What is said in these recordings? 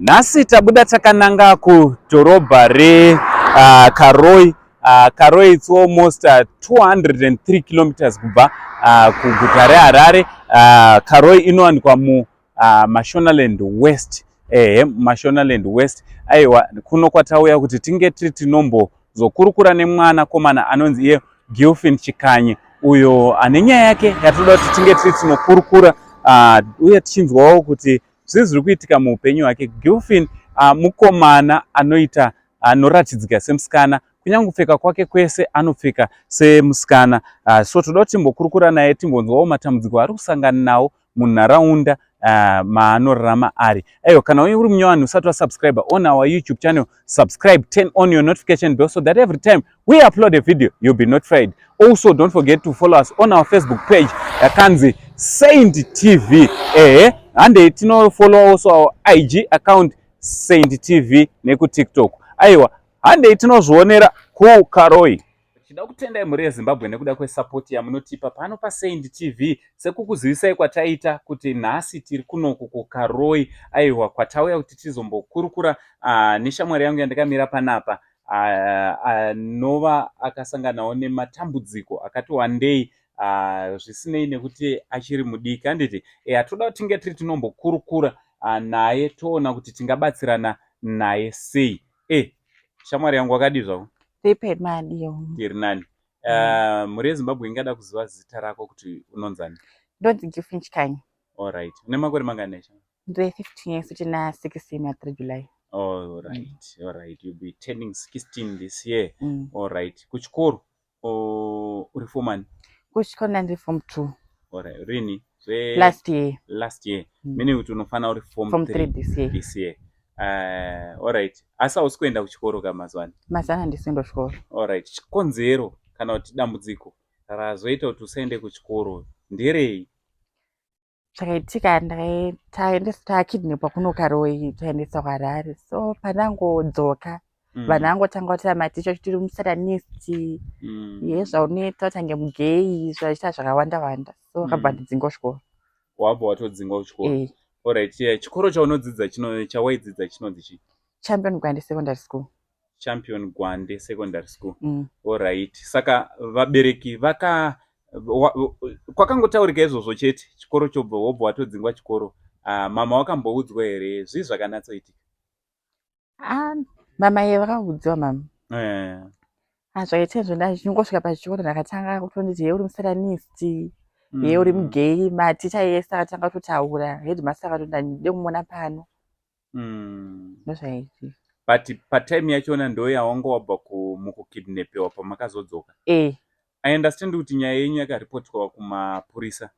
Nhasi tabuda takananga kudhorobha reKaroi. Karoi it's almost 203 kilometers kubva kuguta reHarare. Karoi inowanikwa mu Mashonaland West. Ehe, Mashonaland West. Aiwa, kuno kwatauya kuti tinge tiri tinombozokurukura nemwana komana anonzi iye Gilfin Chikanye, uyo ane nyaya yake yatoda kuti tinge tiri tinokurukura uye tichinzwawo kuti zvii zviri kuitika muupenyu hwake. Gilfin mukomana anoita anoratidzika semusikana, kunyange kupfeka kwake kwese anopfeka semusikana. So toda kuti timbokurukura naye, timbonzwawo matambudziko ari kusangana nawo munharaunda maanorarama ari. Aiwa, kana uri munyowani usati wasubscribe on our YouTube channel, subscribe, turn on your notification bell so that every time we upload a video you'll be notified. Also, don't forget to follow us on our Facebook page yakanzi Saint TV. Ehe, handei tinofollow also our IG account, Saint TV, nekuTikTok. Aiwa, handei tinozvionera kuKaroi. Tinoda kutendai mhuri yeZimbabwe nekuda kwesupport yamunotipa pano paSaint TV. Sekukuzivisai kwataita kuti nhasi tiri kunoku kuKaroi, aiwa, kwatauya kuti tizombokurukura neshamwari yangu yandakamira panapa, anova akasanganawo nematambudziko akati wandei, zvisinei nekuti achiri mudiki, handiti? Hatoda kuti tinge tiri tinombokurukura naye, toona kuti tingabatsirana naye sei. Shamwari yangu, wakadii zvako? Ndiri nani. Tiri nani. Mhuri yeZimbabwe ingada kuziva zita rako kuti unonzani? Ndonzi Gilfin Chikanye. Alright, une makore mangani? Ndine 15 years, kuchina 16 na 3 July. Alright, you'll be turning 16 this year. Alright, kuchikoro uri form ani? Kuchikoro ndandiri form 2. Alright, rini? Last year. Last year. Meaning kuti unofanira uri form Form 3 this year. This year. Alright, asi hausi kuenda kuchikoro ka mazuva ano? Mazuva ano handisi kuenda kuchikoro. Alright, chikonzero kana kuti dambudziko razoita kuti usaende kuchikoro nderei? Zvakaitika, takidnapwa kuno Karoi, taendeswa kuHarare. So pandangodzoka, vanhu vangotanga kutaura, maticha, kuti uri musatanist, ye zvaunoita utange mugay, zvachiita zvakawanda wanda, so vakabva ndidzingwa kuchikoro. Wabva watodzingwa kuchikoro? Eh. Alright, yeah, chikoro chaunodzidza chino, chawaidzidza chinonzi chii? Champion Gwande Secondary School. Champion Gwande Secondary School. Alright, saka vabereki vaka kwakangotaurika izvozvo chete, chikoro chobva, wobva watodzingwa chikoro. Mama wakamboudzwa here zvii zvakanatsoitika? Ah, mama iye vakaudziwa mama. Ah, zvakaita izvo, ndachingosvika pachikoro ndakatanga kutonditi, "Ye, uri musatanist, ye, uri mugay." Maticha ese akatanga kutotaura, headmaster akatoti ndide kumuona pano. Ndozvaitika. But patime yachona ndo yawanga wabva mukukidnapiwa pamakazodzoka? Eh. I understand kuti nyaya yenyu yakaripotwa kumapurisa.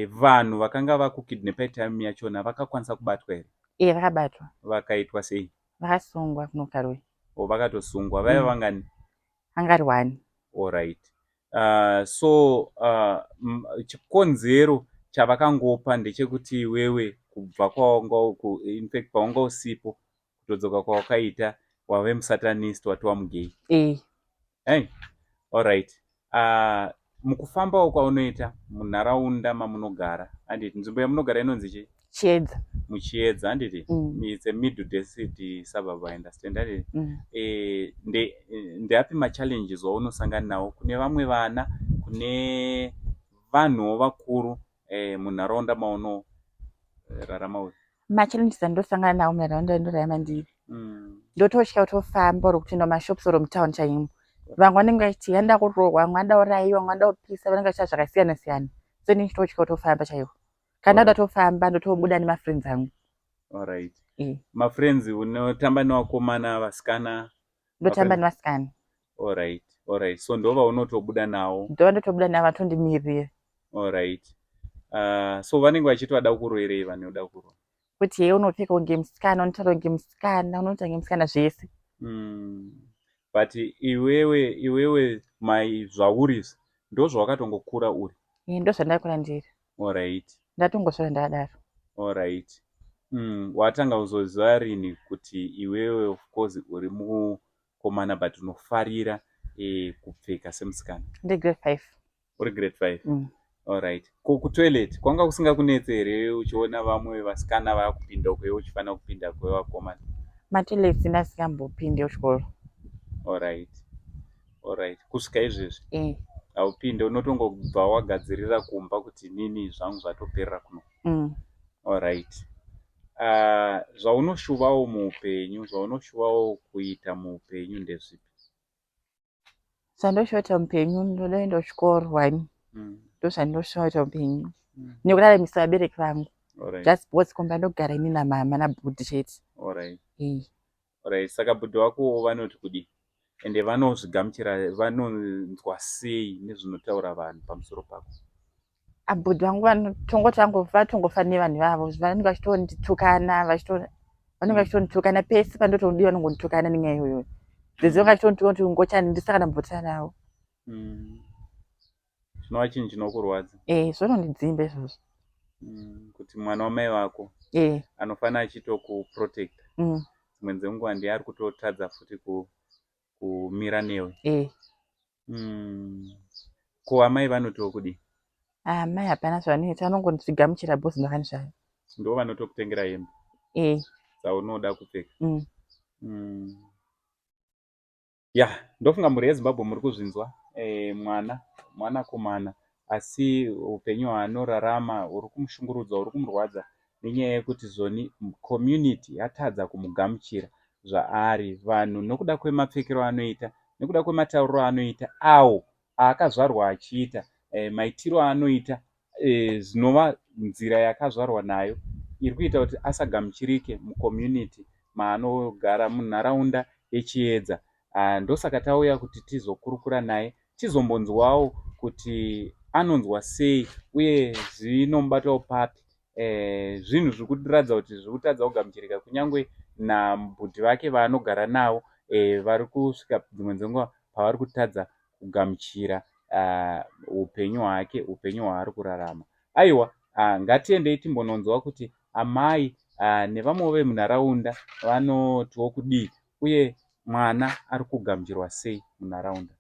Vanhu vakanga vakukidnapa time yachona vakakwanisa kubatwa here? Eh, vakabatwa. Vakaitwa sei? Vakasungwa kuno Karoi. O, vakatosungwa. Vaiva vangani? Anga ari one. Alright, so chikonzero chavakangopa ndechekuti iwewe kubva kwawanga, in fact pawanga usipo, kutodzoka kwawakaita wave musatanist, watova mugay? Eh. Hey, alright. Mukufambawo kwaunoita munharaunda mamunogara, handiti nzvimbo yamunogara inonzi chii? Chiedza. Muchiedza, handiti? It's a middle density suburb, I understand, handiti? Mm. Ndeapi machallenges waunosangana nawo kune vamwe vana, kune vanhuwo vakuru, munharaunda maunorarama uri? Machallenges andosangana nawo munharaunda yandorarama ndiri, ndototya kutofamba or kupinda mumashops or mutown chaimo. Vamwe vanenge vachiti anoda kurohwa, vamwe vanoda urayiwa, vamwe vanoda kupisa, vanenge vachiita zvakasiyana siyana. So ini ndichitotya kutofamba chaiko. Kana ndoda tofamba, ndotobuda nemafriends angu. Alright. Eh. Mafriends, unotamba nevakomana, vasikana? Ndotamba nevasikana. Alright, so ndo vaunotobuda nawo? Ndova ndotobuda navo, vatondimirira. Alright, so vanenge vachiti vada kuroverei, vanoda kurova? Kuti ye unopfeka kunge musikana, unotaura kunge musikana, unoita kunge musikana, zvese. But iwewe mai zvauri izvi ndo zvawakatongokura uri? Eh, ndo zvandakura ndiri. Ndatongosvora ndakadaro. Alright, watanga kuzoziva rini kuti iwewe of course uri mukomana but unofarira kupfeka semusikana? Ndi grade 5. Uri grade 5? Mm. Alright. Ko kutoilet kwanga kusingakunetse here uchiona vamwe vasikana vakupinda uko iwe uchifanira kupinda kwevakomana? Matoilets ndasingambopinde kuchikoro. Alright. Alright. Kusvika izvezvi Eh. haupinde, unotongobva wagadzirira kumba kuti nini zvangu zvatoperera kuno. Alright. Zvaunoshuvawo muupenyu, zvaunoshuvawo kuita muupenyu ndezvipi? Zvandoshuva kuita muupenyu, ndoda kuenda kuchikoro one. Ndozvandoshuva kuita muupenyu. Nekuraramisa vabereki vangu. Just because kumba ndogara ini namama nabhudhi chete. Eh. Alright. Saka bhudhi vako vanoti kudii? Ende vanozvigamuchira, vanonzwa sei nezvinotaura vanhu pamusoro pako? Abhudhi vangu vanotongoti vatongofa nevanhu ivavo, vanenge vachitonditukana, vanenge vachitonditukana pese pandotodiwa, vanongonditukana nenyaya iyoyo. Dzedzi vanga vachitondituka kuti ngochani ndisaka ndambotana navo. Chinova chinhu chinokurwadza. Eh, zvinondidzimba izvozvo. Kuti mwana wamai vako anofanira achitokuprotecta. Dzimwe dzenguva ndiye ari kutotadza futi kumira newe. Eh. Ko amai vanotiwo kudii? Amai hapana zvavanoita, vanongozvigamuchira bhozi ndakani zvayo. Ndo vanotokutengera hembe Eh. dzaunoda kupfeka? Mm. Ya, ndofunga mhuri yeZimbabwe muri kuzvinzwa. Mwana mwanakomana, asi upenyu hwaanorarama huri kumushungurudza, huri kumurwadza nenyaya yekuti zvoni community yatadza kumugamuchira zvaari. Vanhu nokuda kwemapfekero anoita, nekuda kwematauriro anoita, awo aakazvarwa achiita, maitiro aanoita, zvinova nzira yakazvarwa nayo iri kuita kuti asagamuchirike mucommunity maanogara, munharaunda yeChiedza. Ndosaka tauya kuti tizokurukura naye, tizombonzwawo kuti anonzwa sei uye zvinomubatawo papi. Zvinhu zviri kuratidza kuti zviri kutadza kugamuchirika kunyange nabhudhi vake vaanogara navo, vari kusvika dzimwe dzenguva pavari kutadza kugamuchira upenyu hwake, upenyu hwaari kurarama. Aiwa, ngatiendei timbononzwa kuti amai nevamwewo vemunharaunda vanotiwo kudii uye mwana ari kugamuchirwa sei munharaunda.